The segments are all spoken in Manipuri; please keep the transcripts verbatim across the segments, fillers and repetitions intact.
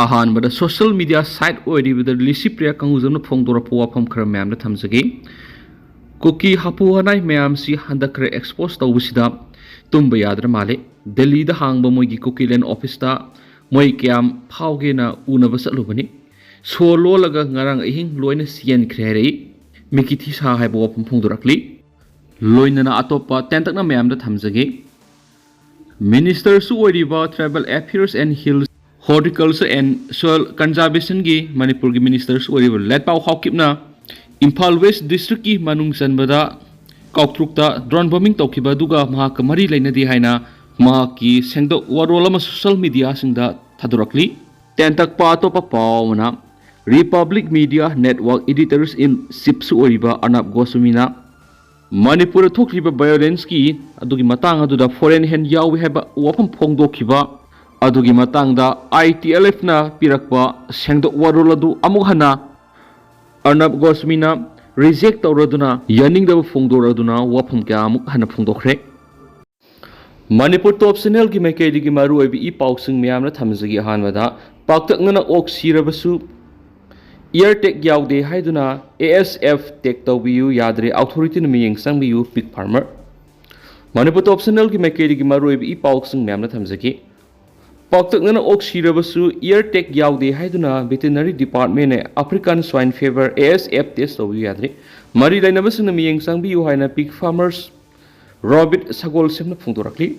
ꯑꯍꯥꯟꯕꯗ social media site ꯑꯣꯏꯔꯤꯕꯗ ꯂꯤꯁꯤꯄ꯭ꯔꯤꯌꯥ ꯀꯪꯒꯨꯖꯝꯅ ꯐꯣꯡꯗꯣꯔꯛꯄ ꯋꯥꯐꯝ ꯈꯔ ꯃꯌꯥꯝꯗ ꯊꯝꯖꯒꯦ꯫ ꯀꯨꯀꯤ ꯍꯥꯄꯨ ꯍꯅꯥꯏ ꯃꯌꯥꯝꯁꯤ ꯍꯟꯗꯛ ꯈꯔ expose ꯇꯧꯕꯁꯤꯗ ꯇꯨꯝꯕ ꯌꯥꯗ꯭ꯔ ꯃꯥꯜꯂꯦ꯫ ꯗꯦꯜꯂꯤꯗ ꯍꯥꯡꯕ ꯃꯣꯏꯒꯤ ꯀꯨꯀꯤꯂꯦꯟ ꯑꯣꯐꯤꯁꯇ ꯃꯣꯏ ꯀꯌꯥꯝ ꯐꯥꯎꯒꯦꯅ ꯎꯅꯕ ꯆꯠꯂꯨꯕꯅꯤ꯫ ꯁꯣ ꯂꯣꯜꯂꯒ ꯉꯔꯥꯡ ꯑꯍꯤꯡ ꯂꯣꯏꯅ ꯆꯦꯟꯈ꯭ꯔꯦ ꯍꯥꯏꯔꯛꯏ꯫ ꯃꯤꯀꯤ ꯊꯤꯁꯥ ꯍꯥꯏꯕ ꯋꯥꯐꯝ ꯐꯣꯡꯗꯣꯔꯛꯂꯤ꯫ ꯂꯣꯏꯅꯅ ꯑꯇꯣꯞꯄ ꯇꯦꯟꯇꯛꯅ ꯃꯌꯥꯝꯗ ꯊꯝꯖꯒꯦ꯫ ꯃꯤꯅꯤꯁꯇꯔꯁꯨ ꯑꯣꯏꯔꯤꯕ Tribal Affairs and Hills, Horticulture and Soil Conservationꯒꯤ ꯃꯅꯤꯄꯨꯔꯒꯤ ꯃꯤꯅꯤꯁꯇꯔꯁꯨ ꯑꯣꯏꯔꯤꯕ ꯂꯦꯠꯄꯥꯎ ꯍꯥꯎꯀꯤꯞꯅ ꯏꯝꯐꯥꯜ ꯋꯦꯁ ꯗꯤꯁꯇ꯭ꯔꯤꯛꯀꯤ ꯃꯅꯨꯡ ꯆꯟꯕꯗ ꯀꯥꯎꯇ꯭ꯔꯨꯛꯇ ꯗ꯭ꯔꯣꯟ ꯕꯣꯝꯕꯤꯡ ꯇꯧꯈꯤꯕ ꯑꯗꯨꯒ ꯃꯍꯥꯛꯀ ꯃꯔꯤ ꯂꯩꯅꯗꯦ ꯍꯥꯏꯅ ꯃꯍꯥꯛꯀꯤ ꯁꯦꯡꯗꯣꯛ ꯋꯥꯔꯣꯜ ꯑꯃ ꯁꯣꯁꯤꯌꯦꯜ ꯃꯤꯗꯤꯌꯥꯁꯤꯡꯗ ꯊꯥꯗꯣꯔꯛꯂꯤ꯫ ꯇꯦꯟꯇꯛꯄ ꯑꯇꯣꯞꯄ ꯄꯥꯎ ꯑꯃꯅ, Republic Media Network Editors in Chiefꯁꯨ ꯑꯣꯏꯔꯤꯕ ꯑꯔꯅꯕ ꯒꯣꯁ꯭ꯋꯥꯃꯤꯅ ꯃꯅꯤꯄꯨꯔꯗ ꯊꯣꯛꯂꯤꯕ ꯚꯥꯏꯑꯣꯂꯦꯟꯁꯀꯤ ꯑꯗꯨꯒꯤ ꯃꯇꯥꯡ ꯑꯗꯨꯗ foreign hand ꯌꯥꯎꯏ ꯍꯥꯏꯕ ꯋꯥꯐꯝ ꯐꯣꯡꯗꯣꯛꯈꯤꯕ ꯑꯗꯨꯒꯤ ꯃꯇꯥꯡꯗ ITLFꯅ ꯄꯤꯔꯛꯄ ꯁꯦꯡꯗꯣꯛ ꯋꯥꯔꯣꯜ ꯑꯗꯨ ꯑꯃꯨꯛ ꯍꯟꯅ ꯑꯔꯅꯕ ꯒꯣꯁ꯭ꯋꯥꯃꯤꯅ reject ꯇꯧꯔꯗꯨꯅ ꯌꯥꯅꯤꯡꯗꯕ ꯐꯣꯡꯗꯣꯔꯗꯨꯅ ꯋꯥꯐꯝ ꯀꯌꯥ ꯑꯃꯨꯛ ꯍꯟꯅ ꯐꯣꯡꯗꯣꯛꯈ꯭ꯔꯦ꯫ ꯃꯅꯤꯄꯨꯔ ꯇꯣꯞ ꯆꯦꯅꯦꯜꯒꯤ ꯃꯥꯏꯀꯩꯗꯒꯤ ꯃꯔꯨꯑꯣꯏꯕ ꯏ ꯄꯥꯎꯁꯤꯡ ꯃꯌꯥꯝꯅ ꯊꯝꯖꯒꯦ꯫ ꯑꯍꯥꯟꯕꯗ, ꯄꯥꯛꯇꯛꯅꯅ ꯑꯣꯛ ꯁꯤꯔꯕꯁꯨ ear tag ꯌꯥꯎꯗꯦ ꯍꯥꯏꯗꯨꯅ ASF tag ꯇꯧꯕꯤꯌꯨ ꯌꯥꯗ꯭ꯔꯦ, ꯑꯣꯊꯣꯔꯤꯇꯤꯅ ꯃꯤꯠꯌꯦꯡ ꯆꯪꯕꯤꯌꯨ, pig farmer꯫ ꯃꯅꯤꯄꯨꯔ ꯇꯣꯞ ꯆꯦꯅꯦꯜꯒꯤ ꯃꯥꯏꯀꯩꯗꯒꯤ ꯃꯔꯨꯑꯣꯏꯕ ꯏ ꯄꯥꯎꯁꯤꯡ ꯃꯌꯥꯝꯅ ꯊꯝꯖꯒꯦ꯫ ꯄꯥꯛꯇꯛꯅꯅ ꯑꯣꯛ ꯁꯤꯔꯕꯁꯨ ear tag ꯌꯥꯎꯗꯦ ꯍꯥꯏꯗꯨꯅ veterinary ꯗꯤꯄꯥꯔꯠꯃꯦꯟꯅ African Swine Fever, ASF, test ꯇꯧꯕꯤꯌꯨ ꯌꯥꯗ꯭ꯔꯤ꯫ ꯃꯔꯤ ꯂꯩꯅꯕꯁꯤꯡꯅ ꯃꯤꯠꯌꯦꯡ ꯆꯪꯕꯤꯌꯨ ꯍꯥꯏꯅ pig farmers ꯔꯣꯕꯤꯠ ꯁꯒꯣꯜꯁꯦꯝꯅ ꯐꯣꯡꯗꯣꯔꯛꯂꯤ꯫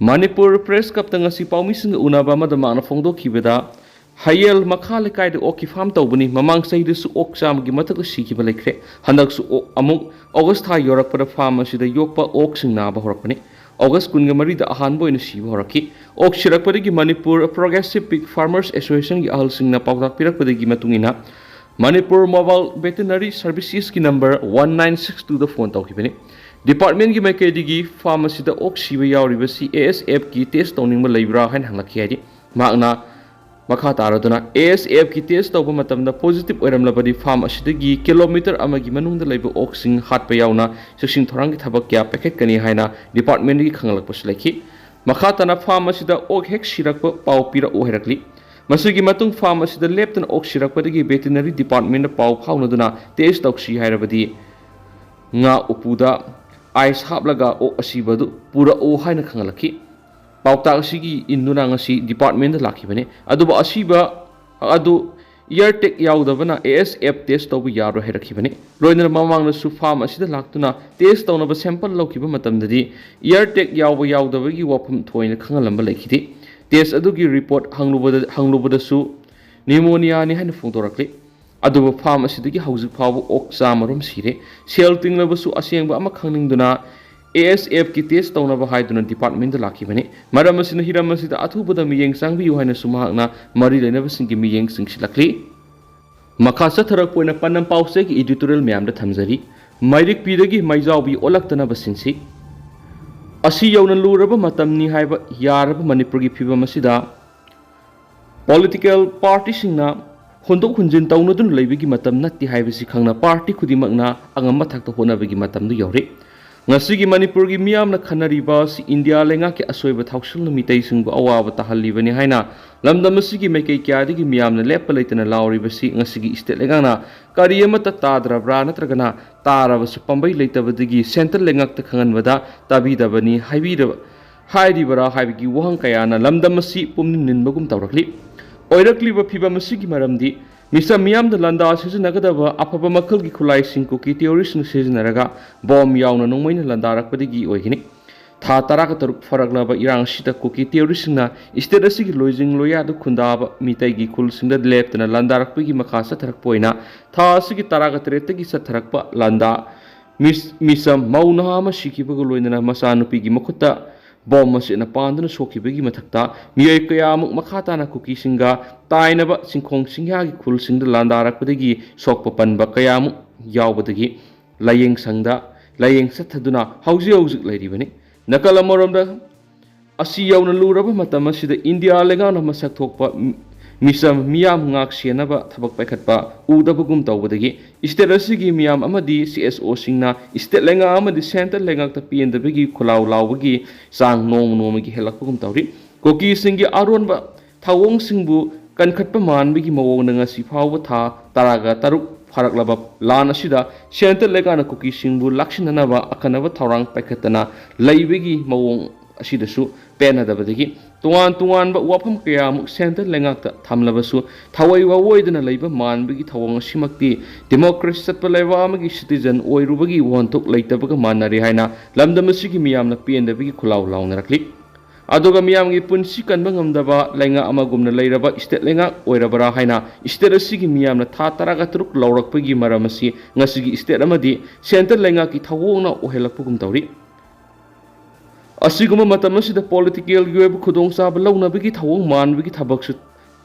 ꯃꯅꯤꯄꯨꯔ ꯄ꯭ꯔꯦꯁ ꯀ꯭ꯂꯕꯇ ꯉꯁꯤ ꯄꯥꯎꯃꯤꯁꯤꯡꯒ ꯎꯅꯕ ꯑꯃꯗ ꯃꯍꯥꯛꯅ ꯐꯣꯡꯗꯣꯛꯈꯤꯕꯗ, ꯍꯌꯦꯜ ꯃꯈꯥ ꯂꯩꯀꯥꯏꯗ ꯑꯣꯛꯀꯤ ꯐꯥꯔꯝ ꯇꯧꯕꯅꯤ꯫ ꯃꯃꯥꯡ ꯆꯍꯤꯗꯁꯨ ꯑꯣꯛ ꯆꯥꯝꯃꯒꯤ ꯃꯊꯛꯇ ꯁꯤꯈꯤꯕ ꯂꯩꯈ꯭ꯔꯦ꯫ ꯍꯟꯗꯛꯁꯨ ꯑꯣꯛ ꯑꯃꯨꯛ ꯑꯣꯒꯁ ꯊꯥ ꯌꯧꯔꯛꯄꯗ ꯐꯥꯔꯝ ꯑꯁꯤꯗ ꯌꯣꯛꯄ ꯑꯣꯛꯁꯤꯡ ꯅꯥꯕ ꯍꯧꯔꯛꯄꯅꯤ꯫ ꯑꯣꯒꯁ ꯀꯨꯟꯒ ꯃꯔꯤꯗ ꯑꯍꯥꯟꯕ ꯑꯣꯏꯅ ꯁꯤꯕ ꯍꯧꯔꯛꯈꯤ꯫ ꯑꯣꯛ ꯁꯤꯔꯛꯄꯗꯒꯤ ꯃꯅꯤꯄꯨꯔ Progressive Pig Farmers Associationꯒꯤ ꯑꯍꯜꯁꯤꯡꯅ ꯄꯥꯎꯇꯥꯛ ꯄꯤꯔꯛꯄꯗꯒꯤ ꯃꯇꯨꯡ ꯏꯟꯅ ꯃꯅꯤꯄꯨꯔ Mobile Veterinary Servicesꯀꯤ number one nine six twoꯗ ꯐꯣꯟ ꯇꯧꯈꯤꯕꯅꯤ꯫ ꯗꯤꯄꯥꯔꯠꯃꯦꯟꯒꯤ ꯃꯥꯏꯀꯩꯗꯒꯤ ꯐꯥꯔꯝ ꯑꯁꯤꯗ ꯑꯣꯛ ꯁꯤꯕ ꯌꯥꯎꯔꯤꯕꯁꯤ ASFꯀꯤ test ꯇꯧꯅꯤꯡꯕ ꯂꯩꯕ꯭ꯔꯥ ꯍꯥꯏꯅ ꯍꯪꯂꯛꯈꯤ ꯍꯥꯏꯗꯤ, ꯃꯍꯥꯛꯅ ꯃꯈꯥ ꯇꯥꯔꯗꯨꯅ, ASFꯀꯤ test ꯇꯧꯕ ꯃꯇꯝꯗ positive ꯑꯣꯏꯔꯝꯂꯕꯗꯤ ꯐꯥꯔꯝ ꯑꯁꯤꯗꯒꯤ ꯀꯤꯂꯣꯃꯤꯇꯔ ꯑꯃꯒꯤ ꯃꯅꯨꯡꯗ ꯂꯩꯕ ꯑꯣꯛꯁꯤꯡ ꯍꯥꯠꯄ ꯌꯥꯎꯅ ꯆꯦꯛꯁꯤꯟ ꯊꯧꯔꯥꯡꯒꯤ ꯊꯕꯛ ꯀꯌꯥ ꯄꯥꯏꯈꯠꯀꯅꯤ ꯍꯥꯏꯅ ꯗꯤꯄꯥꯔꯠꯃꯦꯟꯗꯒꯤ ꯈꯪꯍꯜꯂꯛꯄꯁꯨ ꯂꯩꯈꯤ꯫ ꯃꯈꯥ ꯇꯥꯅ ꯐꯥꯔꯝ ꯑꯁꯤꯗ ꯑꯣꯛ ꯍꯦꯛ ꯁꯤꯔꯛꯄ ꯄꯥꯎ ꯄꯤꯔꯛꯎ ꯍꯥꯏꯔꯛꯂꯤ꯫ ꯃꯁꯤꯒꯤ ꯃꯇꯨꯡ farm ꯑꯁꯤꯗ ꯂꯦꯞꯇꯅ ꯑꯣꯛ ꯁꯤꯔꯛꯄꯗꯒꯤ veterinary departmentꯗ ꯄꯥꯎ ꯐꯥꯎꯅꯗꯨꯅ test ꯇꯧꯁꯤ ꯍꯥꯏꯔꯕꯗꯤ ꯉꯥ ꯎꯄꯨꯗ ice ꯍꯥꯞꯂꯒ ꯑꯣꯛ ꯑꯁꯤꯕꯗꯨ ꯄꯨꯔꯛꯎ ꯍꯥꯏꯅ ꯈꯪꯍꯜꯂꯛꯈꯤ꯫ ꯄꯥꯎꯇꯥꯛ ꯑꯁꯤꯒꯤ ꯏꯟꯗꯨꯅ ꯉꯁꯤ departmentꯗ ꯂꯥꯛꯈꯤꯕꯅꯤ꯫ ꯑꯗꯨꯕꯨ ꯑꯁꯤꯕ ꯑꯗꯨ air tag ꯌꯥꯎꯗꯕꯅ ASF test ꯇꯧꯕ ꯌꯥꯔꯣꯏ ꯍꯥꯏꯔꯛꯈꯤꯕꯅꯤ꯫ ꯂꯣꯏꯅꯅ ꯃꯃꯥꯡꯗꯁꯨ farm ꯑꯁꯤꯗ ꯂꯥꯛꯇꯨꯅ test ꯇꯧꯅꯕ sample ꯂꯧꯈꯤꯕ ꯃꯇꯝꯗꯗꯤ air tag ꯌꯥꯎꯕ ꯌꯥꯎꯗꯕꯒꯤ ꯋꯥꯐꯝ ꯊꯣꯏꯅ ꯈꯪꯍꯜꯂꯝꯕ ꯂꯩꯈꯤꯗꯦ꯫ Test ꯑꯗꯨꯒꯤ report ꯍꯪꯂꯨꯕꯗ-, ꯍꯪꯂꯨꯕꯗꯁꯨ pneumoniaꯅꯤ ꯍꯥꯏꯅ ꯐꯣꯡꯗꯣꯔꯛꯂꯤ꯫ ꯑꯗꯨꯕꯨ farm ꯑꯁꯤꯗꯒꯤ ꯍꯧꯖꯤꯛ ꯐꯥꯎꯕ ꯑꯣꯛ ꯆꯥꯝꯃꯔꯣꯝ ꯁꯤꯔꯦ꯫ ꯁꯦꯜ ꯇꯤꯡꯂꯕꯁꯨ ꯑꯁꯦꯡꯕ ꯑꯃ ꯈꯪꯅꯤꯡꯗꯨꯅ ASFꯀꯤ test ꯇꯧꯅꯕ ꯍꯥꯏꯗꯨꯅ departmentꯗ ꯂꯥꯛꯈꯤꯕꯅꯤ꯫ ꯃꯔꯝ ꯑꯁꯤꯅ ꯍꯤꯔꯝ ꯑꯁꯤꯗ ꯑꯊꯨꯕꯗ ꯃꯤꯠꯌꯦꯡ ꯆꯪꯕꯤꯌꯨ ꯍꯥꯏꯅꯁꯨ ꯃꯍꯥꯛꯅ ꯃꯔꯤ ꯂꯩꯅꯕꯁꯤꯡꯒꯤ ꯃꯤꯠꯌꯦꯡ ꯆꯤꯡꯁꯤꯜꯂꯛꯂꯤ꯫ ꯃꯈꯥ ꯆꯠꯊꯔꯛꯄ ꯑꯣꯏꯅ ꯄꯥꯟꯗꯝ ꯄꯥꯎꯆꯦꯒꯤ editorial ꯃꯌꯥꯝꯗ ꯊꯝꯖꯔꯤ꯫ ꯃꯩꯔꯤꯛꯄꯤꯗꯒꯤ ꯃꯩꯖꯥꯎꯕꯤ ꯑꯣꯜꯂꯛꯇꯅꯕ ꯁꯤꯟꯁꯤ꯫ ꯑꯁꯤ ꯌꯧꯅ ꯂꯨꯔꯕ ꯃꯇꯝꯅꯤ ꯍꯥꯏꯕ ꯌꯥꯔꯕ ꯃꯅꯤꯄꯨꯔꯒꯤ ꯐꯤꯕꯝ ꯑꯁꯤꯗ political partyꯁꯤꯡꯅ ꯍꯣꯟꯗꯣꯛ ꯍꯣꯟꯖꯤꯟ ꯇꯧꯅꯗꯨꯅ ꯂꯩꯕꯒꯤ ꯃꯇꯝ ꯅꯠꯇꯦ ꯍꯥꯏꯕꯁꯤ ꯈꯪꯅ party ꯈꯨꯗꯤꯡꯃꯛꯅ ꯑꯉꯝꯕ ꯊꯥꯛꯇ ꯍꯣꯠꯅꯕꯒꯤ ꯃꯇꯝꯗꯨ ꯌꯧꯔꯦ꯫ ꯉꯁꯤꯒꯤ ꯃꯅꯤꯄꯨꯔꯒꯤ ꯃꯤꯌꯥꯝꯅ ꯈꯟꯅꯔꯤꯕ ꯑꯁꯤ ꯏꯟꯗꯤꯌꯥ ꯂꯩꯉꯥꯛꯀꯤ ꯑꯁꯣꯏꯕ ꯊꯧꯁꯤꯜꯅ ꯃꯤꯇꯩꯁꯤꯡꯕꯨ ꯑꯋꯥꯕ ꯇꯥꯍꯜꯂꯤꯕꯅꯤ ꯍꯥꯏꯅ ꯂꯝꯗꯝ ꯑꯁꯤꯒꯤ ꯃꯥꯏꯀꯩ ꯀꯌꯥꯗꯒꯤ ꯃꯤꯌꯥꯝꯅ ꯂꯦꯞꯄ ꯂꯩꯇꯅ ꯂꯥꯎꯔꯤꯕꯁꯤ ꯉꯁꯤꯒꯤ state ꯂꯩꯉꯥꯛꯅ ꯀꯔꯤ ꯑꯃꯠꯇ ꯇꯥꯗ꯭ꯔꯕ꯭ꯔꯥ ꯅꯠꯇ꯭ꯔꯒꯅ ꯇꯥꯔꯕꯁꯨ ꯄꯥꯝꯕꯩ ꯂꯩꯇꯕꯗꯒꯤ central ꯂꯩꯉꯥꯛꯇ ꯈꯪꯍꯟꯕꯗ ꯇꯥꯕꯤꯗꯕꯅꯤ ꯍꯥꯏꯕꯤꯔꯕ, ꯍꯥꯏꯔꯤꯕꯔꯥ ꯍꯥꯏꯕꯒꯤ ꯋꯥꯍꯪ ꯀꯌꯥꯅ ꯂꯝꯗꯝ ꯑꯁꯤ ꯄꯨꯝꯅꯤꯡ ꯅꯤꯟꯕꯒꯨꯝ ꯇꯧꯔꯛꯂꯤ꯫ ꯑꯣꯏꯔꯛꯂꯤꯕ ꯐꯤꯕꯝ ꯑꯁꯤꯒꯤ ꯃꯔꯝꯗꯤ ꯃꯤꯆꯝ ꯃꯤꯌꯥꯝꯗ ꯂꯥꯟꯗꯥ ꯁꯤꯖꯤꯟꯅꯒꯗꯕ ꯑꯐꯕ ꯃꯈꯜꯒꯤ ꯈꯨꯠꯂꯥꯏꯁꯤꯡ ꯀꯨꯀꯤ terroristꯅ ꯁꯤꯖꯤꯟꯅꯔꯒ bomb ꯌꯥꯎꯅ ꯅꯣꯡꯃꯩꯅ ꯂꯥꯟꯗꯥꯔꯛꯄꯗꯒꯤ ꯑꯣꯏꯒꯅꯤ꯫ ꯊꯥ ꯇꯔꯥꯒ ꯇꯔꯨꯛ ꯐꯥꯔꯛꯂꯕ ꯏꯔꯥꯡ ꯑꯁꯤꯗ ꯀꯨꯀꯤ terroristꯁꯤꯡꯅ state ꯑꯁꯤꯒꯤ ꯂꯣꯏꯖꯤꯡ ꯂꯣꯌꯥꯗ ꯈꯨꯟꯗꯥꯕ ꯃꯤꯇꯩꯒꯤ ꯈꯨꯜꯁꯤꯡꯗ ꯂꯦꯞꯇꯅ ꯂꯥꯟꯗꯥꯔꯛꯄꯒꯤ ꯃꯈꯥ ꯆꯠꯊꯔꯛꯄ ꯑꯣꯏꯅ ꯊꯥ ꯑꯁꯤꯒꯤ ꯇꯔꯥꯒ ꯇꯔꯦꯠꯇꯒꯤ ꯆꯠꯊꯔꯛꯄ ꯂꯥꯟꯗꯥ ꯃꯤꯁ-, ꯃꯤꯆꯝ ꯃꯧ ꯅꯍꯥ ꯑꯃ ꯁꯤꯈꯤꯕꯒ ꯂꯣꯏꯅꯅ ꯃꯆꯥꯅꯨꯄꯤꯒꯤ ꯃꯈꯨꯠꯇ bomb ꯃꯆꯦꯠꯅ ꯄꯥꯟꯗꯨꯅ ꯁꯣꯛꯈꯤꯕꯒꯤ ꯃꯊꯛꯇ ꯃꯤꯑꯣꯏ ꯀꯌꯥꯃꯨꯛ ꯃꯈꯥ ꯇꯥꯅ ꯀꯨꯀꯤꯁꯤꯡꯒ ꯇꯥꯏꯅꯕ ꯆꯤꯡꯈꯣꯡ ꯆꯤꯡꯌꯥꯒꯤ ꯈꯨꯜꯁꯤꯡꯗ ꯂꯥꯟꯗꯥꯔꯛꯄꯗꯒꯤ ꯁꯣꯛꯄ ꯄꯟꯕ ꯀꯌꯥꯃꯨꯛ ꯌꯥꯎꯕꯗꯒꯤ ꯂꯥꯏꯌꯦꯡ ꯁꯪꯗ ꯂꯥꯏꯌꯦꯡ ꯆꯠꯊꯗꯨꯅ ꯍꯧꯖꯤꯛ ꯍꯧꯖꯤꯛ ꯂꯩꯔꯤꯕꯅꯤ꯫ ꯅꯥꯀꯜ ꯑꯃꯔꯣꯝꯗ ꯑꯁꯤ ꯌꯧꯅ ꯂꯨꯔꯕ ꯃꯇꯝ ꯑꯁꯤꯗ ꯏꯟꯗꯤꯌꯥ ꯂꯩꯉꯥꯛꯅ ꯃꯁꯛ ꯊꯣꯛꯄ ꯃꯤ-, ꯃꯤꯆꯝ ꯃꯤꯌꯥꯝ ꯉꯥꯛ ꯁꯦꯟꯅꯕ ꯊꯕꯛ ꯄꯥꯏꯈꯠꯄ ꯎꯗꯕꯒꯨꯝ ꯇꯧꯕꯗꯒꯤ state ꯑꯁꯤꯒꯤ ꯃꯤꯌꯥꯝ ꯑꯃꯗꯤ CSOꯁꯤꯡꯅ state ꯂꯩꯉꯥꯛ ꯑꯃꯗꯤ central ꯂꯩꯉꯥꯛꯇ ꯄꯦꯟꯗꯕꯒꯤ ꯈꯨꯂꯥꯎ ꯂꯥꯎꯕꯒꯤ ꯆꯥꯡ ꯅꯣꯡꯃ ꯅꯣꯡꯃꯒꯤ ꯍꯦꯜꯂꯛꯄꯒꯨꯝ ꯇꯧꯔꯤ꯫ ꯀꯨꯀꯤꯁꯤꯡꯒꯤ ꯑꯔꯣꯟꯕ ꯊꯧꯑꯣꯡꯁꯤꯡꯕꯨ ꯀꯟꯈꯠꯄ ꯃꯥꯟꯕꯒꯤ ꯃꯑꯣꯡꯗ ꯉꯁꯤ ꯐꯥꯎꯕ ꯊꯥ ꯇꯔꯥꯒ ꯇꯔꯨꯛ ꯐꯥꯔꯛꯂꯕ ꯂꯥꯟ ꯑꯁꯤꯗ ꯁꯦꯟꯇꯔ ꯂꯩꯉꯥꯛꯅ ꯀꯨꯀꯤꯁꯤꯡꯕꯨ ꯂꯥꯛꯁꯤꯟꯅꯅꯕ ꯑꯈꯟꯅꯕ ꯊꯧꯔꯥꯡ ꯄꯥꯏꯈꯠꯇꯅ ꯂꯩꯕꯒꯤ ꯃꯑꯣꯡ ꯑꯁꯤꯗꯁꯨ ꯄꯦꯟꯅꯗꯕꯗꯒꯤ ꯇꯣꯉꯥꯟ ꯇꯣꯉꯥꯟꯕ ꯋꯥꯐꯝ ꯀꯌꯥꯃꯨꯛ ꯁꯦꯟꯇꯔ ꯂꯩꯉꯥꯛꯇ ꯊꯝꯂꯕꯁꯨ ꯊꯑꯣꯏ ꯋꯥꯑꯣꯏꯗꯅ ꯂꯩꯕ ꯃꯥꯟꯕꯒꯤ ꯊꯧꯑꯣꯡ ꯑꯁꯤꯃꯛꯇꯤ ꯗꯦꯃꯣꯀ꯭ꯔꯦꯁꯤ ꯆꯠꯄ ꯂꯩꯕꯥꯛ ꯑꯃꯒꯤ ꯁꯤꯇꯤꯖꯟ ꯑꯣꯏꯔꯨꯕꯒꯤ ꯋꯥꯍꯟꯊꯣꯛ ꯂꯩꯇꯕꯒ ꯃꯥꯟꯅꯔꯦ ꯍꯥꯏꯅ ꯂꯝꯗꯝ ꯑꯁꯤꯒꯤ ꯃꯤꯌꯥꯝꯅ ꯄꯦꯟꯗꯕꯒꯤ ꯈꯨꯜꯂꯥꯎ ꯂꯥꯎꯅꯔꯛꯂꯤ꯫ ꯑꯗꯨꯒ ꯃꯤꯌꯥꯝꯒꯤ ꯄꯨꯟꯁꯤ ꯀꯟꯕ ꯉꯝꯗꯕ ꯂꯩꯉꯥꯛ ꯑꯃꯒꯨꯝꯅ ꯂꯩꯔꯕ ꯏꯁꯇꯦꯠ ꯂꯩꯉꯥꯛ ꯑꯣꯏꯔꯕ꯭ꯔꯥ ꯍꯥꯏꯅ ꯏꯁꯇꯦꯠ ꯑꯁꯤꯒꯤ ꯃꯤꯌꯥꯝꯅ ꯊꯥ ꯇꯔꯥꯒ ꯇꯔꯨꯛ ꯂꯧꯔꯛꯄꯒꯤ ꯃꯔꯝ ꯑꯁꯤ ꯉꯁꯤꯒꯤ ꯏꯁꯇꯦꯠ ꯑꯃꯗꯤ ꯁꯦꯟꯇꯔ ꯂꯩꯉꯥꯛꯀꯤ ꯊꯧꯑꯣꯡꯅ ꯑꯣꯏꯍꯜꯂꯛꯄꯒꯨꯝ ꯇꯧꯔꯤ꯫ ꯑꯁꯤꯒꯨꯝꯕ ꯃꯇꯝ ꯑꯁꯤꯗ ꯄꯣꯂꯤꯇꯤꯀꯦꯜꯒꯤ ꯑꯣꯏꯕ ꯈꯨꯗꯣꯡꯆꯥꯕ ꯂꯧꯅꯕꯒꯤ ꯊꯧꯑꯣꯡ ꯃꯥꯟꯕꯒꯤ ꯊꯕꯛꯁꯨ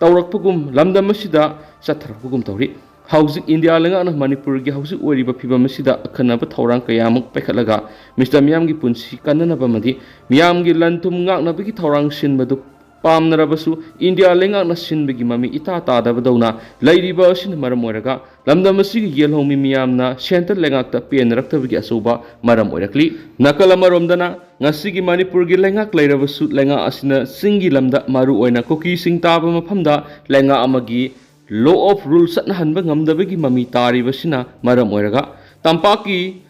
ꯇꯧꯔꯛꯄꯒꯨꯝ ꯂꯝꯗꯝ ꯑꯁꯤꯗ ꯆꯠꯊꯔꯛꯄꯒꯨꯝ ꯇꯧꯔꯤ꯫ ꯍꯧꯖꯤꯛ ꯏꯟꯗꯤꯌꯥ ꯂꯩꯉꯥꯛꯅ ꯃꯅꯤꯄꯨꯔꯒꯤ ꯍꯧꯖꯤꯛ ꯑꯣꯏꯔꯤꯕ ꯐꯤꯕꯝ ꯑꯁꯤꯗ ꯑꯈꯟꯅꯕ ꯊꯧꯔꯥꯡ ꯀꯌꯥꯃꯨꯛ ꯄꯥꯏꯈꯠꯂꯒ ꯃꯤꯁꯇꯔ ꯃꯤꯌꯥꯝꯒꯤ ꯄꯨꯟꯁꯤ ꯀꯟꯅꯅꯕ ꯑꯃꯗꯤ ꯃꯤꯌꯥꯝꯒꯤ ꯂꯟ ꯊꯨꯝ ꯉꯥꯛꯅꯕꯒꯤ ꯊꯧꯔꯥꯡ ꯁꯤꯟꯕꯗꯨ ꯄꯥꯝꯅꯔꯕꯁꯨ ꯏꯟꯗꯤꯌꯥ ꯂꯩꯉꯥꯛꯅ ꯁꯤꯟꯕꯒꯤ ꯃꯃꯤ ꯏꯇꯥ ꯇꯥꯗꯕꯗꯧꯅ ꯂꯩꯔꯤꯕ ꯑꯁꯤꯅ ꯃꯔꯝ ꯑꯣꯏꯔꯒ ꯂꯝꯗꯝ ꯑꯁꯤꯒꯤ ꯌꯦꯜꯍꯧꯃꯤ ꯃꯤꯌꯥꯝꯅ ꯁꯦꯟꯇꯔ ꯂꯩꯉꯥꯛꯇ ꯄꯦꯟꯅꯔꯛꯇꯕꯒꯤ ꯑꯆꯧꯕ ꯃꯔꯝ ꯑꯣꯏꯔꯛꯂꯤ꯫ ꯅꯥꯀꯜ ꯑꯃꯔꯣꯝꯗꯅ ꯉꯁꯤꯒꯤ ꯃꯅꯤꯄꯨꯔꯒꯤ ꯂꯩꯉꯥꯛ ꯂꯩꯔꯕꯁꯨ ꯂꯩꯉꯥꯛ ꯑꯁꯤꯅ ꯆꯤꯡꯒꯤ ꯂꯝꯗ ꯃꯔꯨꯑꯣꯏꯅ ꯀꯨꯀꯤꯁꯤꯡ ꯇꯥꯕ ꯃꯐꯝꯗ ꯂꯩꯉꯥꯛ ꯑꯃꯒꯤ law of rule ꯆꯠꯅꯍꯟꯕ ꯉꯝꯗꯕꯒꯤ ꯃꯃꯤ ꯇꯥꯔꯤꯕꯁꯤꯅ ꯃꯔꯝ ꯑꯣꯏꯔꯒ ꯇꯝꯄꯥꯛꯀꯤ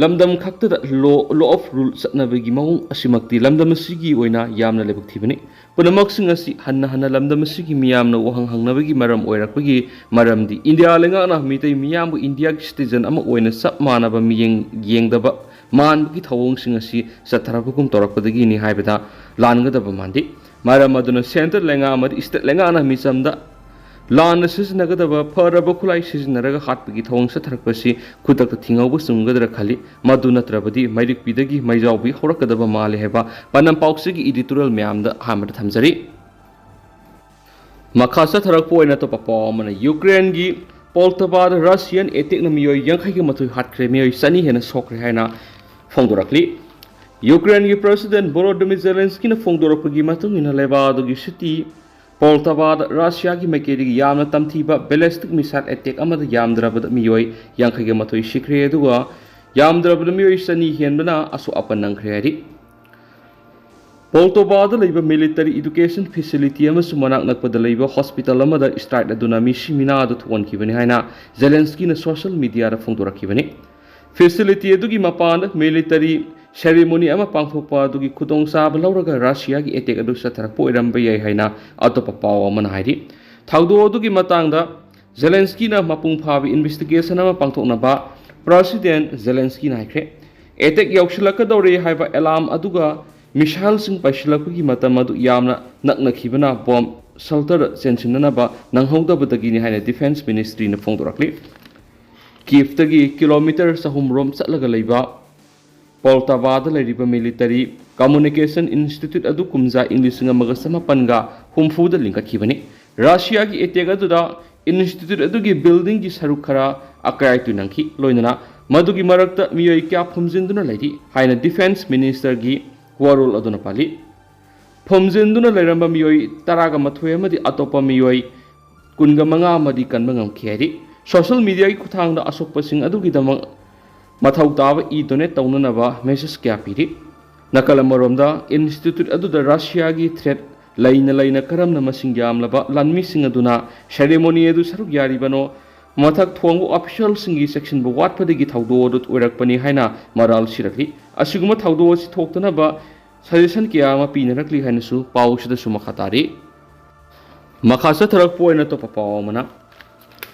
ꯂꯝꯗꯝ ꯈꯛꯇꯗ law, law of rule ꯆꯠꯅꯕꯒꯤ ꯃꯑꯣꯡ ꯑꯁꯤꯃꯛꯇꯤ ꯂꯝꯗꯝ ꯑꯁꯤꯒꯤ ꯑꯣꯏꯅ ꯌꯥꯝꯅ ꯂꯥꯏꯕꯛ ꯊꯤꯕꯅꯤ꯫ ꯄꯨꯝꯅꯃꯛꯁꯤꯡ ꯑꯁꯤ ꯍꯟꯅ ꯍꯟꯅ ꯂꯝꯗꯝ ꯑꯁꯤꯒꯤ ꯃꯤꯌꯥꯝꯅ ꯋꯥꯍꯪ ꯍꯪꯅꯕꯒꯤ ꯃꯔꯝ ꯑꯣꯏꯔꯛꯄꯒꯤ ꯃꯔꯝꯗꯤ ꯏꯟꯗꯤꯌꯥ ꯂꯩꯉꯥꯛꯅ ꯃꯤꯇꯩ ꯃꯤꯌꯥꯝꯕꯨ ꯏꯟꯗꯤꯌꯥꯒꯤ ꯁꯤꯇꯤꯖꯟ ꯑꯃ ꯑꯣꯏꯅ ꯆꯞ ꯃꯥꯟꯅꯕ ꯃꯤꯠꯌꯦꯡ ꯌꯦꯡꯗꯕ ꯃꯥꯟꯕꯒꯤ ꯊꯧꯑꯣꯡꯁꯤꯡ ꯑꯁꯤ ꯆꯠꯊꯔꯛꯄꯒꯨꯝ ꯇꯧꯔꯛꯄꯗꯒꯤꯅꯤ ꯍꯥꯏꯕꯗ ꯂꯥꯟꯒꯗꯕ ꯃꯥꯟꯗꯦ꯫ ꯃꯔꯝ ꯑꯗꯨꯅ ꯁꯦꯟꯇꯔ ꯂꯩꯉꯥꯛ ꯑꯃꯗꯤ ꯏꯁꯇꯦꯠ ꯂꯩꯉꯥꯛꯅ ꯃꯤꯆꯝꯗ ꯂꯥꯟꯅ ꯁꯤꯖꯤꯟꯅꯒꯗꯕ ꯐꯔꯕ ꯈꯨꯠꯂꯥꯏ ꯁꯤꯖꯤꯟꯅꯔꯒ ꯍꯥꯠꯄꯒꯤ ꯊꯧꯑꯣꯡ ꯆꯠꯊꯔꯛꯄꯁꯤ ꯈꯨꯗꯛꯇ ꯊꯤꯡꯍꯧꯕ ꯆꯨꯝꯒꯗ꯭ꯔꯥ ꯈꯜꯂꯤ꯫ ꯃꯗꯨ ꯅꯠꯇ꯭ꯔꯕꯗꯤ ꯃꯩꯔꯤꯛꯄꯤꯗꯒꯤ ꯃꯩꯖꯥꯎꯕꯤ ꯍꯧꯔꯛꯀꯗꯕ ꯃꯥꯜꯂꯤ ꯍꯥꯏꯕ ꯄꯥꯟꯗꯝ ꯄꯥꯎꯆꯦꯒꯤ editorial ꯃꯌꯥꯝꯗ ꯑꯍꯥꯟꯕꯗ ꯊꯝꯖꯔꯤ꯫ ꯃꯈꯥ ꯆꯠꯊꯔꯛꯄ ꯑꯣꯏꯅ ꯑꯇꯣꯞꯄ ꯄꯥꯎ ꯑꯃꯅ ꯌꯨꯀ꯭ꯔꯦꯟꯒꯤ ꯄꯣꯜꯇꯕꯥꯗ ꯔꯁꯤꯌꯥꯟ ꯑꯦꯇꯦꯛꯅ ꯃꯤꯑꯣꯏ ꯌꯥꯡꯈꯩꯒ ꯃꯥꯊꯣꯏ ꯍꯥꯠꯈ꯭ꯔꯦ, ꯃꯤꯑꯣꯏ ꯆꯅꯤ ꯍꯦꯟꯅ ꯁꯣꯛꯈ꯭ꯔꯦ ꯍꯥꯏꯅ ꯐꯣꯡꯗꯣꯔꯛꯂꯤ꯫ ꯌꯨꯀ꯭ꯔꯦꯟꯒꯤ ꯄ꯭ꯔꯦꯁꯤꯗꯦꯟ ꯚꯣꯂꯣꯗꯤꯃꯤꯔ ꯖꯦꯂꯦꯟꯁꯀꯤꯅ ꯐꯣꯡꯗꯣꯔꯛꯄꯒꯤ ꯃꯇꯨꯡ ꯏꯟꯅ ꯂꯩꯕꯥꯛ ꯑꯗꯨꯒꯤ ꯁꯤꯇꯤ ꯄꯣꯜꯇꯕꯥꯗ ꯔꯁꯤꯌꯥꯒꯤ ꯃꯥꯏꯀꯩꯗꯒꯤ ꯌꯥꯝꯅ ꯇꯝꯊꯤꯕ ballistic missile attack ꯑꯃꯗ ꯌꯥꯝꯗ꯭ꯔꯕꯗ ꯃꯤꯑꯣꯏ ꯌꯥꯡꯈꯩꯒ ꯃꯥꯊꯣꯏ ꯁꯤꯈ꯭ꯔꯦ, ꯑꯗꯨꯒ ꯌꯥꯝꯗ꯭ꯔꯕꯗ ꯃꯤꯑꯣꯏ ꯆꯅꯤ ꯍꯦꯟꯕꯅ ꯑꯁꯣꯛ ꯑꯄꯟ ꯅꯪꯈ꯭ꯔꯦ ꯍꯥꯏꯔꯤ꯫ ꯃꯣꯜꯗꯣꯚꯥꯗ ꯂꯩꯕ ꯃꯤꯂꯤꯇꯔꯤ ꯏꯗꯨꯀꯦꯁꯟ ꯐꯦꯁꯤꯂꯤꯇꯤ ꯑꯃꯁꯨꯡ ꯃꯅꯥꯛ ꯅꯛꯄꯗ ꯂꯩꯕ ꯍꯣꯁꯄꯤꯇꯥꯜ ꯑꯃꯗ ꯁ꯭ꯇ꯭ꯔꯥꯏꯛ ꯑꯗꯨꯅ ꯃꯤ ꯁꯤ ꯃꯤꯅꯥ ꯑꯗꯨ ꯊꯣꯛꯍꯟꯈꯤꯕꯅꯤ ꯍꯥꯏꯅ ꯖꯦꯂꯦꯟꯁꯀꯤꯅ ꯁꯣꯁꯤꯌꯦꯜ ꯃꯤꯗꯤꯌꯥꯗ ꯐꯣꯡꯗꯣꯔꯛꯈꯤꯕꯅꯤ꯫ ꯐꯦꯁꯤꯂꯤꯇꯤ ꯑꯗꯨꯒꯤ ꯃꯄꯥꯟꯗ ꯃꯤꯂꯤꯇꯔꯤ ꯁꯦꯔꯤꯃꯣꯅꯤ ꯑꯃ ꯄꯥꯡꯊꯣꯛꯄ ꯑꯗꯨꯒꯤ ꯈꯨꯗꯣꯡꯆꯥꯕ ꯂꯧꯔꯒ ꯔꯁꯤꯌꯥꯒꯤ ꯑꯦꯇꯦꯛ ꯑꯗꯨ ꯆꯠꯊꯔꯛꯄ ꯑꯣꯏꯔꯝꯕ ꯌꯥꯏ ꯍꯥꯏꯅ ꯑꯇꯣꯞꯄ ꯄꯥꯎ ꯑꯃꯅ ꯍꯥꯏꯔꯤ꯫ ꯊꯧꯗꯣꯛ ꯑꯗꯨꯒꯤ ꯃꯇꯥꯡꯗ ꯖꯦꯂꯦꯟꯁꯀꯤꯅ ꯃꯄꯨꯡ ꯐꯥꯕ ꯏꯟꯚꯦꯁꯇꯤꯒꯦꯁꯟ ꯑꯃ ꯄꯥꯡꯊꯣꯛꯅꯕ ꯄ꯭ꯔꯁꯤꯗꯦꯟ ꯖꯦꯂꯦꯟꯁꯀꯤꯅ ꯍꯥꯏꯈ꯭ꯔꯦ꯫ ꯑꯦꯇꯦꯛ ꯌꯧꯁꯤꯜꯂꯛꯀꯗꯧꯔꯦ ꯍꯥꯏꯕ ꯑꯦꯂꯥꯔꯝ ꯑꯗꯨꯒ ꯃꯤꯁꯥꯏꯜꯁꯤꯡ ꯄꯥꯏꯁꯤꯜꯂꯛꯄꯒꯤ ꯃꯇꯝ ꯑꯗꯨ ꯌꯥꯝꯅ ꯅꯛꯅꯈꯤꯕꯅ ꯕꯣꯝ ꯁꯦꯜꯇꯔ ꯆꯦꯟꯁꯤꯟꯅꯅꯕ ꯅꯪꯍꯧꯗꯕꯗꯒꯤꯅꯤ ꯍꯥꯏꯅ ꯗꯤꯐꯦꯟꯁ ꯃꯤꯅꯤꯁꯇ꯭ꯔꯤꯅ ꯐꯣꯡꯗꯣꯔꯛꯂꯤ꯫ ꯀꯤꯐꯇꯒꯤ ꯀꯤꯂꯣꯃꯤꯇꯔ ꯆꯍꯨꯝ ꯔꯣꯝ ꯆꯠꯂꯒ ꯂꯩꯕ ꯄꯣꯜꯇꯥꯚꯥꯗ ꯂꯩꯔꯤꯕ ꯃꯤꯂꯤꯇꯔꯤ ꯀꯝꯃꯨꯅꯤꯀꯦꯁꯟ ꯏꯟꯁꯇꯤꯇ꯭ꯌꯨꯠ ꯑꯗꯨ ꯀꯨꯝꯖꯥ ꯏꯪ ꯂꯤꯁꯤꯡ ꯑꯃꯒ ꯆꯃꯥꯄꯟꯒ ꯍꯨꯝꯐꯨꯗ ꯂꯤꯡꯈꯠꯈꯤꯕꯅꯤ꯫ ꯔꯁꯤꯌꯥꯒꯤ ꯑꯦꯇꯦꯛ ꯑꯗꯨꯗ ꯏꯟꯁꯇꯤꯇ꯭ꯌꯨꯠ ꯑꯗꯨꯒꯤ ꯕꯤꯜꯗꯤꯡꯒꯤ ꯁꯔꯨꯛ ꯈꯔ ꯑꯀꯥꯏ ꯑꯇꯣꯏ ꯅꯪꯈꯤ, ꯂꯣꯏꯅꯅ ꯃꯗꯨꯒꯤ ꯃꯔꯛꯇ ꯃꯤꯑꯣꯏ ꯀꯌꯥ ꯐꯨꯝꯖꯤꯟꯗꯨꯅ ꯂꯩꯔꯤ ꯍꯥꯏꯅ ꯗꯤꯐꯦꯟꯁ ꯃꯤꯅꯤꯁꯇꯔꯒꯤ ꯋꯥꯔꯣꯜ ꯑꯗꯨꯅ ꯄꯜꯂꯤ꯫ ꯐꯨꯝꯖꯤꯟꯗꯨꯅ ꯂꯩꯔꯝꯕ ꯃꯤꯑꯣꯏ ꯇꯔꯥꯒ ꯃꯥꯊꯣꯏ ꯑꯃꯗꯤ ꯑꯇꯣꯞꯄ ꯃꯤꯑꯣꯏ ꯀꯨꯟꯒ ꯃꯉꯥ ꯑꯃꯗꯤ ꯀꯟꯕ ꯉꯝꯈꯤ ꯍꯥꯏꯔꯤ꯫ ꯁꯣꯁꯤꯌꯦꯜ ꯃꯤꯗꯤꯌꯥꯒꯤ ꯈꯨꯠꯊꯥꯡꯗ ꯑꯁꯣꯛꯄꯁꯤꯡ ꯑꯗꯨꯒꯤꯗꯃꯛ ꯃꯊꯧ ꯇꯥꯕ ꯏ ꯗꯣꯅꯦꯠ ꯇꯧꯅꯅꯕ ꯃꯦꯁꯦꯖ ꯀꯌꯥ ꯄꯤꯔꯤ꯫ ꯅꯥꯀꯜ ꯑꯃꯔꯣꯝꯗ, ꯏꯟꯁꯇꯤꯇ꯭ꯌꯨꯠ ꯑꯗꯨꯗ ꯔꯁꯤꯌꯥꯒꯤ ꯊ꯭ꯔꯦꯠ ꯂꯩꯅ ꯂꯩꯅ ꯀꯔꯝꯅ ꯃꯁꯤꯡ ꯌꯥꯝꯂꯕ ꯂꯥꯟꯃꯤꯁꯤꯡ ꯑꯗꯨꯅ ꯁꯦꯔꯦꯃꯣꯅꯤ ꯑꯗꯨ ꯁꯔꯨꯛ ꯌꯥꯔꯤꯕꯅꯣ, ꯃꯊꯛ ꯊꯣꯡꯕ ꯑꯣꯐꯤꯁꯤꯌꯦꯜꯁꯤꯡꯒꯤ ꯆꯦꯛꯁꯤꯟꯕ ꯋꯥꯠꯄꯗꯒꯤ ꯊꯧꯗꯣꯛ ꯑꯗꯨ ꯑꯣꯏꯔꯛꯄꯅꯤ ꯍꯥꯏꯅ ꯃꯔꯥꯜ ꯁꯤꯔꯛꯂꯤ꯫ ꯑꯁꯤꯒꯨꯝꯕ ꯊꯧꯗꯣꯛ ꯑꯁꯤ ꯊꯣꯛꯇꯅꯕ ꯁꯖꯦꯁꯟ ꯀꯌꯥ ꯑꯃ ꯄꯤꯅꯔꯛꯂꯤ ꯍꯥꯏꯅꯁꯨ ꯄꯥꯎꯁꯤꯗꯁꯨ ꯃꯈꯥ ꯇꯥꯔꯤ꯫ ꯃꯈꯥ ꯆꯠꯊꯔꯛꯄ ꯑꯣꯏꯅ ꯑꯇꯣꯞꯄ ꯄꯥꯎ ꯑꯃꯅ,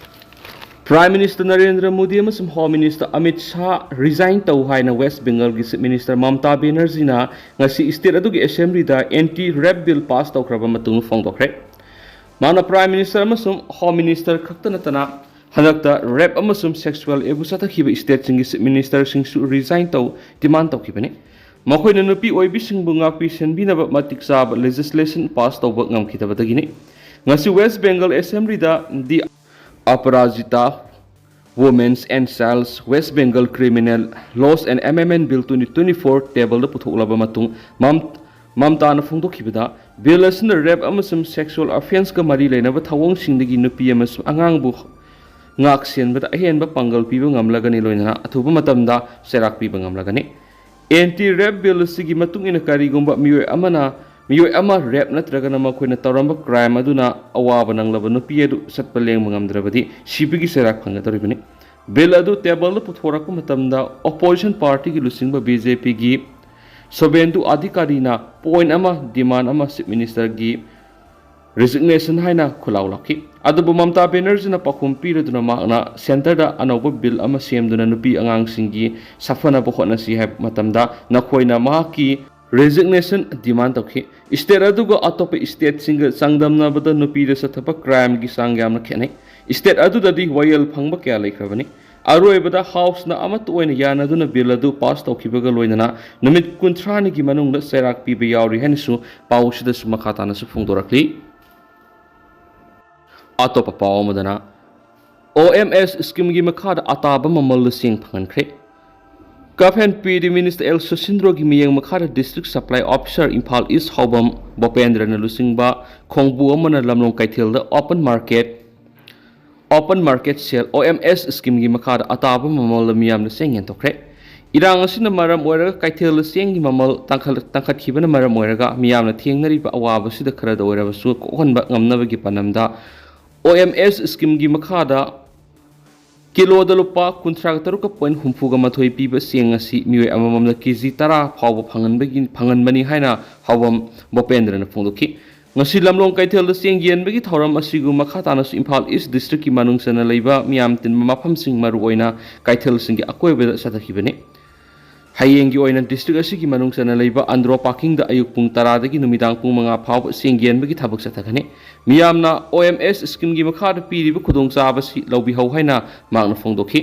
ꯄ꯭ꯔꯥꯏꯝ ꯃꯤꯅꯤꯁꯇꯔ ꯅꯔꯦꯟꯗ꯭ꯔ ꯃꯣꯗꯤ ꯑꯃꯁꯨꯡ home minister Amit Shah resign ꯇꯧ ꯍꯥꯏꯅ ꯋꯦꯁ ꯕꯦꯡꯒꯜꯒꯤ ꯆꯤꯐ ꯃꯤꯅꯤꯁꯇꯔ ꯃꯃꯇꯥ ꯕꯦꯅꯔꯖꯤꯅ ꯉꯁꯤ ꯁ꯭ꯇꯦꯠ ꯑꯗꯨꯒꯤ ꯑꯦꯁꯦꯝꯕ꯭ꯂꯤꯗ ꯑꯦꯟꯇꯤ ꯔꯦꯞ ꯕꯤꯜ ꯄꯥꯁ ꯇꯧꯈ꯭ꯔꯕ ꯃꯇꯨꯡ ꯐꯣꯡꯗꯣꯛꯈ꯭ꯔꯦ꯫ ꯃꯥꯅ ꯄ꯭ꯔꯥꯏꯝ ꯃꯤꯅꯤꯁꯇꯔ ꯑꯃꯁꯨꯡ ꯍꯣꯝ ꯃꯤꯅꯤꯁꯇꯔ ꯈꯛꯇ ꯅꯠꯇꯅ ꯍꯟꯗꯛꯇ ꯔꯦꯞ ꯑꯃꯁꯨꯡ ꯁꯦꯛꯁꯨꯑꯦꯜ ꯑꯦꯕ꯭ꯌꯨꯁ ꯆꯠꯊꯈꯤꯕ ꯁ꯭ꯇꯦꯠꯁꯤꯡꯒꯤ ꯆꯤꯐ ꯃꯤꯅꯤꯁꯇꯔꯁꯤꯡꯁꯨ ꯔꯤꯖꯥꯏꯟ ꯇꯧ ꯗꯤꯃꯥꯟ ꯇꯧꯈꯤꯕꯅꯤ꯫ ꯃꯈꯣꯏꯅ ꯅꯨꯄꯤ ꯑꯣꯏꯕꯤꯁꯤꯡꯕꯨ ꯉꯥꯛꯄꯤ ꯁꯦꯟꯕꯤꯅꯕ ꯃꯇꯤꯛ ꯆꯥꯕ ꯂꯦꯖꯤꯁꯂꯦꯁꯟ ꯄꯥꯁ ꯇꯧꯕ ꯉꯝꯈꯤꯗꯕꯗꯒꯤꯅꯤ꯫ ꯉꯁꯤ ꯋꯦꯁ ꯕꯦꯡꯒꯜ ꯑꯦꯁꯦꯝꯕ꯭ꯂꯤꯗ ꯗꯤ Aparajita Women's and Child's West Bengal Criminal Laws and Amendment Bill twenty twenty-four ꯇꯦꯕꯜꯗ ꯄꯨꯊꯣꯛꯂꯕ ꯃꯇꯨꯡ ꯃꯝ-, ꯃꯝꯇꯥꯅ ꯐꯣꯡꯗꯣꯛꯈꯤꯕꯗ, ꯕꯤꯜ ꯑꯁꯤꯅ ꯔꯦꯞ ꯑꯃꯁꯨꯡ ꯁꯦꯛꯁꯨꯑꯦꯜ ꯑꯣꯐꯦꯟꯁꯀ ꯃꯔꯤ ꯂꯩꯅꯕ ꯊꯧꯑꯣꯡꯁꯤꯡꯗꯒꯤ ꯅꯨꯄꯤ ꯑꯃꯁꯨꯡ ꯑꯉꯥꯡꯕꯨ ꯉꯥꯛ ꯁꯦꯟꯕꯗ ꯑꯍꯦꯟꯕ ꯄꯥꯡꯒꯜ ꯄꯤꯕ ꯉꯝꯂꯒꯅꯤ, ꯂꯣꯏꯅꯅ ꯑꯊꯨꯕ ꯃꯇꯝꯗ ꯆꯩꯔꯥꯛ ꯄꯤꯕ ꯉꯝꯂꯒꯅꯤ꯫ ꯑꯦꯟꯇꯤ ꯔꯦꯞ ꯕꯤꯜ ꯑꯁꯤꯒꯤ ꯃꯇꯨꯡ ꯏꯟꯅ ꯀꯔꯤꯒꯨꯝꯕ ꯃꯤꯑꯣꯏ ꯑꯃꯅ ꯃꯤꯑꯣꯏ ꯑꯃ ꯔꯦꯞ ꯅꯠꯇ꯭ꯔꯒꯅ ꯃꯈꯣꯏꯅ ꯇꯧꯔꯝꯕ ꯀ꯭ꯔꯥꯏꯝ ꯑꯗꯨꯅ ꯑꯋꯥꯕ ꯅꯪꯂꯕ ꯅꯨꯄꯤ ꯑꯗꯨ ꯆꯠꯄ ꯂꯦꯡꯕ ꯉꯝꯗ꯭ꯔꯕꯗꯤ ꯁꯤꯕꯒꯤ ꯆꯩꯔꯥꯛ ꯐꯪꯒꯗꯧꯔꯤꯕꯅꯤ꯫ ꯕꯤꯜ ꯑꯗꯨ ꯇꯦꯕꯜꯗ ꯄꯨꯊꯣꯔꯛꯄ ꯃꯇꯝꯗ ꯑꯣꯄꯣꯖꯤꯁꯟ ꯄꯥꯔꯇꯤꯒꯤ ꯂꯨꯆꯤꯡꯕ ꯕꯤ ꯖꯦ ꯄꯤꯒꯤ ꯁꯣꯕꯦꯟꯗꯨ ꯑꯙꯤꯀꯥꯔꯤꯅ ꯄꯣꯏꯟ ꯑꯃ ꯗꯤꯃꯥꯟ ꯑꯃ ꯆꯤꯐ ꯃꯤꯅꯤꯁꯇꯔꯒꯤ ꯔꯤꯖꯤꯒꯅꯦꯁꯟ ꯍꯥꯏꯅ ꯈꯨꯜꯂꯥꯎ ꯂꯥꯎꯈꯤ꯫ ꯑꯗꯨꯕꯨ ꯃꯃꯇꯥ ꯕꯦꯅꯔꯖꯤꯅ ꯄꯥꯎꯈꯨꯝ ꯄꯤꯔꯗꯨꯅ ꯃꯍꯥꯛꯅ ꯁꯦꯟꯇꯔꯗ ꯑꯅꯧꯕ ꯕꯤꯜ ꯑꯃ ꯁꯦꯝꯗꯨꯅ ꯅꯨꯄꯤ ꯑꯉꯥꯡꯁꯤꯡꯒꯤ ꯁꯥꯐꯅꯕ ꯍꯣꯠꯅꯁꯤ ꯍꯥꯏꯕ ꯃꯇꯝꯗ ꯅꯈꯣꯏꯅ ꯃꯍꯥꯛꯀꯤ ꯔꯤꯖꯤꯒꯅꯦꯁꯟ ꯗꯤꯃꯥꯟ ꯇꯧꯈꯤ꯫ ꯁ꯭ꯇꯦꯠ ꯑꯗꯨꯒ ꯑꯇꯣꯞꯄ ꯁ꯭ꯇꯦꯠꯁꯤꯡꯒ ꯆꯥꯡꯗꯝꯅꯕꯗ ꯅꯨꯄꯤꯗ ꯆꯠꯊꯕ ꯀ꯭ꯔꯥꯏꯝꯒꯤ ꯆꯥꯡ ꯌꯥꯝꯅ ꯈꯦꯠꯅꯩ꯫ ꯁ꯭ꯇꯦꯠ ꯑꯗꯨꯗꯗꯤ ꯋꯥꯌꯦꯜ ꯐꯪꯕ ꯀꯌꯥ ꯂꯩꯈ꯭ꯔꯕꯅꯤ꯫ ꯑꯔꯣꯏꯕꯗ ꯍꯥꯎꯁꯅ ꯑꯃꯠꯇ ꯑꯣꯏꯅ ꯌꯥꯅꯗꯨꯅ ꯕꯤꯜ ꯑꯗꯨ ꯄꯥꯁ ꯇꯧꯈꯤꯕꯒ ꯂꯣꯏꯅꯅ ꯅꯨꯃꯤꯠ ꯀꯨꯟꯊ꯭ꯔꯥꯅꯤꯒꯤ ꯃꯅꯨꯡꯗ ꯆꯩꯔꯥꯛ ꯄꯤꯕ ꯌꯥꯎꯔꯤ ꯍꯥꯏꯅꯁꯨ ꯄꯥꯎ ꯑꯁꯤꯗꯁꯨ ꯃꯈꯥ ꯇꯥꯅꯁꯨ ꯐꯣꯡꯗꯣꯔꯛꯂꯤ꯫ ꯑꯇꯣꯞꯄ ꯄꯥꯎ ꯑꯃꯗꯅ, ꯑꯣ ꯑꯦꯝ ꯑꯦꯁ ꯁ꯭ꯀꯤꯝꯒꯤ ꯃꯈꯥꯗ ꯑꯇꯥꯕ ꯃꯃꯜꯗ ꯆꯦꯡ ꯐꯪꯍꯟꯈ꯭ꯔꯦ꯫ ꯀꯐ ꯑꯦꯟ ꯄꯤ ꯗꯤ ꯃꯤꯅꯤꯁꯇꯔ ꯑꯦꯜ ꯁꯨꯁꯤꯟꯗ꯭ꯔꯣꯒꯤ ꯃꯤꯠꯌꯦꯡ ꯃꯈꯥꯗ ꯗꯤꯁꯇ꯭ꯔꯤꯛ ꯁꯄ꯭ꯂꯥꯏ ꯑꯣꯐꯤꯁꯥꯔ ꯏꯝꯐꯥꯜ ꯏꯁ ꯍꯥꯎꯕꯝ ꯚꯣꯄꯦꯟꯗ꯭ꯔꯅ ꯂꯨꯆꯤꯡꯕ ꯈꯣꯡꯕꯨ ꯑꯃꯅ ꯂꯝꯂꯣꯡ ꯀꯩꯊꯦꯜꯗ ꯑꯣꯄꯟ ꯃꯥꯔꯀꯦꯠ, ꯑꯣꯄꯟ ꯃꯥꯔꯀꯦꯠ ꯁꯦꯜ, ꯑꯣ ꯑꯦꯝ ꯑꯦꯁ ꯁ꯭ꯀꯤꯝꯒꯤ ꯃꯈꯥꯗ ꯑꯇꯥꯕ ꯃꯃꯜꯗ ꯃꯤꯌꯥꯝꯅ ꯆꯦꯡ ꯌꯦꯟꯊꯣꯛꯈ꯭ꯔꯦ꯫ ꯏꯔꯥꯡ ꯑꯁꯤꯅ ꯃꯔꯝ ꯑꯣꯏꯔꯒ ꯀꯩꯊꯦꯜꯗ ꯆꯦꯡꯒꯤ ꯃꯃꯜ ꯇꯥꯡꯈꯠ-, ꯇꯥꯡꯈꯠꯈꯤꯕꯅ ꯃꯔꯝ ꯑꯣꯏꯔꯒ ꯃꯤꯌꯥꯝꯅ ꯊꯦꯡꯅꯔꯤꯕ ꯑꯋꯥꯕꯁꯤꯗ ꯈꯔꯗ ꯑꯣꯏꯔꯕꯁꯨ ꯀꯣꯛꯍꯟꯕ ꯉꯝꯅꯕꯒꯤ ꯄꯥꯟꯗꯝꯗ ꯑꯣ ꯑꯦꯝ ꯑꯦꯁ ꯁ꯭ꯀꯤꯝꯒꯤ ꯃꯈꯥꯗ ꯀꯤꯂꯣꯗ ꯂꯨꯄꯥ ꯀꯨꯟꯊ꯭ꯔꯥ ꯇꯔꯨꯛꯀ ꯄꯣꯏꯟ ꯍꯨꯝꯐꯨꯒ ꯃꯥꯊꯣꯏ ꯄꯤꯕ ꯆꯦꯡ ꯑꯁꯤ ꯃꯤꯑꯣꯏ ꯑꯃꯃꯝꯅ ꯀꯦ ꯖꯤ ꯇꯔꯥ ꯐꯥꯎꯕ ꯐꯪꯍꯟꯕꯒꯤ, ꯐꯪꯍꯟꯕꯅꯤ ꯍꯥꯏꯅ ꯍꯥꯎꯕꯝ ꯚꯣꯄꯦꯟꯗ꯭ꯔꯅ ꯐꯣꯡꯗꯣꯛꯈꯤ꯫ ꯉꯁꯤ ꯂꯝꯂꯣꯡ ꯀꯩꯊꯦꯜꯗ ꯆꯦꯡ ꯌꯦꯟꯕꯒꯤ ꯊꯧꯔꯝ ꯑꯁꯤꯕꯨ ꯃꯈꯥ ꯇꯥꯅꯁꯨ ꯏꯝꯐꯥꯜ ꯏꯁ ꯗꯤꯁꯇ꯭ꯔꯤꯛꯀꯤ ꯃꯅꯨꯡ ꯆꯟꯅ ꯂꯩꯕ ꯃꯤꯌꯥꯝ ꯇꯤꯟꯕ ꯃꯐꯝꯁꯤꯡ, ꯃꯔꯨꯑꯣꯏꯅ ꯀꯩꯊꯦꯜꯁꯤꯡꯒꯤ ꯑꯀꯣꯏꯕꯗ ꯆꯠꯊꯈꯤꯕꯅꯤ꯫ ꯍꯌꯦꯡꯒꯤ ꯑꯣꯏꯅ ꯗꯤꯁꯇ꯭ꯔꯤꯛ ꯑꯁꯤꯒꯤ ꯃꯅꯨꯡ ꯆꯟꯅ ꯂꯩꯕ ꯑꯟꯗ꯭ꯔꯣ ꯄꯥꯔꯀꯤꯡꯗ ꯑꯌꯨꯛ ꯄꯨꯡ ꯇꯔꯥꯗꯒꯤ ꯅꯨꯃꯤꯗꯥꯡ ꯄꯨꯡ ꯃꯉꯥ ꯐꯥꯎꯕ ꯆꯦꯡ ꯌꯦꯟꯕꯒꯤ ꯊꯕꯛ ꯆꯠꯊꯒꯅꯤ꯫ ꯃꯤꯌꯥꯝꯅ ꯑꯣ ꯑꯦꯝ ꯑꯦꯁ ꯁ꯭ꯀꯤꯝꯒꯤ ꯃꯈꯥꯗ ꯄꯤꯔꯤꯕ ꯈꯨꯗꯣꯡꯆꯥꯕꯁꯤ ꯂꯧꯕꯤꯍꯧ ꯍꯥꯏꯅ ꯃꯍꯥꯛꯅ ꯐꯣꯡꯗꯣꯛꯈꯤ꯫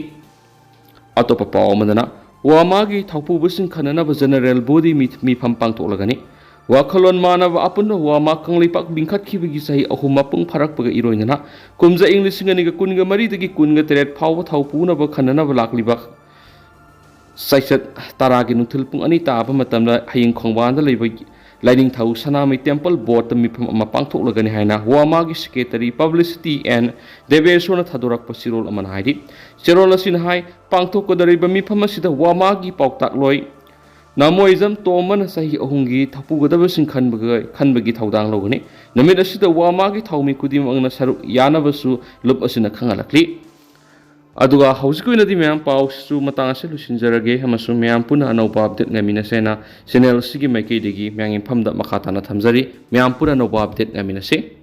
ꯑꯇꯣꯞꯄ ꯄꯥꯎ ꯑꯃꯗꯅ, ꯋꯥꯃꯥꯒꯤ ꯊꯧꯄꯨꯕꯁꯤꯡ ꯈꯟꯅꯅꯕ ꯖꯦꯅꯔꯦꯜ ꯕꯣꯗꯤ ꯃꯤ-, ꯃꯤꯐꯝ ꯄꯥꯡꯊꯣꯛꯂꯒꯅꯤ꯫ ꯋꯥꯈꯜꯂꯣꯟ ꯃꯥꯟꯅꯕ ꯑꯄꯨꯟꯕ ꯋꯥꯃꯥ ꯀꯪꯂꯩꯄꯥꯛ ꯂꯤꯡꯈꯠꯈꯤꯕꯒꯤ ꯆꯍꯤ ꯑꯍꯨꯝ ꯃꯄꯨꯡ ꯐꯥꯔꯛꯄꯒ ꯏꯔꯣꯏꯅꯅ ꯀꯨꯝꯖꯥ ꯏꯪ ꯂꯤꯁꯤꯡ ꯑꯅꯤꯒ ꯀꯨꯟꯒ ꯃꯔꯤꯗꯒꯤ ꯀꯨꯟꯒ ꯇꯔꯦꯠ ꯐꯥꯎꯕ ꯊꯧ ꯄꯨꯅꯕ ꯈꯟꯅꯅꯕ ꯂꯥꯛꯂꯤꯕ ꯆꯩꯆꯠ ꯇꯔꯥꯒꯤ ꯅꯨꯡꯊꯤꯜ ꯄꯨꯡ ꯑꯅꯤ ꯇꯥꯕ ꯃꯇꯝꯗ ꯍꯌꯦꯡ ꯈꯣꯡꯕꯥꯟꯗ ꯂꯩꯕ ꯂꯥꯏꯅꯤꯡꯊꯧ ꯁꯅꯥꯃꯍꯤ ꯇꯦꯝꯄꯜ ꯕꯣꯔꯗꯇ ꯃꯤꯐꯝ ꯑꯃ ꯄꯥꯡꯊꯣꯛꯂꯒꯅꯤ ꯍꯥꯏꯅ ꯋꯥꯃꯥꯒꯤ ꯁꯦꯀ꯭ꯔꯦꯇꯔꯤ ꯄꯕ꯭ꯂꯤꯁꯤꯇꯤ ꯑꯦꯟ ꯗꯦꯕꯦꯁꯣꯔꯅ ꯊꯥꯗꯣꯔꯛꯄ ꯆꯦꯔꯣꯜ ꯑꯃꯅ ꯍꯥꯏꯔꯤ꯫ ꯆꯦꯔꯣꯜ ꯑꯁꯤꯅ ꯍꯥꯏ, ꯄꯥꯡꯊꯣꯛꯀꯗꯧꯔꯤꯕ ꯃꯤꯐꯝ ꯑꯁꯤꯗ ꯋꯥꯃꯥꯒꯤ ꯄꯥꯎꯇꯥꯛꯂꯣꯏ ꯅꯥꯃꯣꯏꯖꯝ ꯇꯣꯝꯕꯅ ꯆꯍꯤ ꯑꯍꯨꯝꯒꯤ ꯊꯧꯄꯨꯒꯗꯕꯁꯤꯡ ꯈꯟꯕꯒ-, ꯈꯟꯕꯒꯤ ꯊꯧꯗꯥꯡ ꯂꯧꯒꯅꯤ꯫ ꯅꯨꯃꯤꯠ ꯑꯁꯤꯗ ꯋꯥ ꯃꯥꯒꯤ ꯊꯧꯃꯤ ꯈꯨꯗꯤꯡꯃꯛꯅ ꯁꯔꯨꯛ ꯌꯥꯅꯕꯁꯨ ꯂꯨꯞ ꯑꯁꯤꯅ ꯈꯪꯍꯜꯂꯛꯂꯤ꯫ ꯑꯗꯨꯒ ꯍꯧꯖꯤꯛꯀꯤ ꯑꯣꯏꯅꯗꯤ ꯃꯌꯥꯝ ꯄꯥꯎꯁꯤꯁꯨ ꯃꯇꯥꯡ ꯑꯁꯤ ꯂꯣꯏꯁꯤꯟꯖꯔꯒꯦ ꯑꯃꯁꯨꯡ ꯃꯌꯥꯝ ꯄꯨꯟꯅ ꯑꯅꯧꯕ update ꯉꯥꯏꯃꯤꯟꯅꯁꯦꯅ channel ꯑꯁꯤꯒꯤ ꯃꯥꯏꯀꯩꯗꯒꯤ ꯃꯌꯥꯝꯒꯤ ꯃꯐꯝꯗ ꯃꯈꯥ ꯇꯥꯅ ꯊꯝꯖꯔꯤ꯫ ꯃꯌꯥꯝ ꯄꯨꯟꯅ ꯑꯅꯧꯕ update ꯉꯥꯏꯃꯤꯟꯅꯁꯤ꯫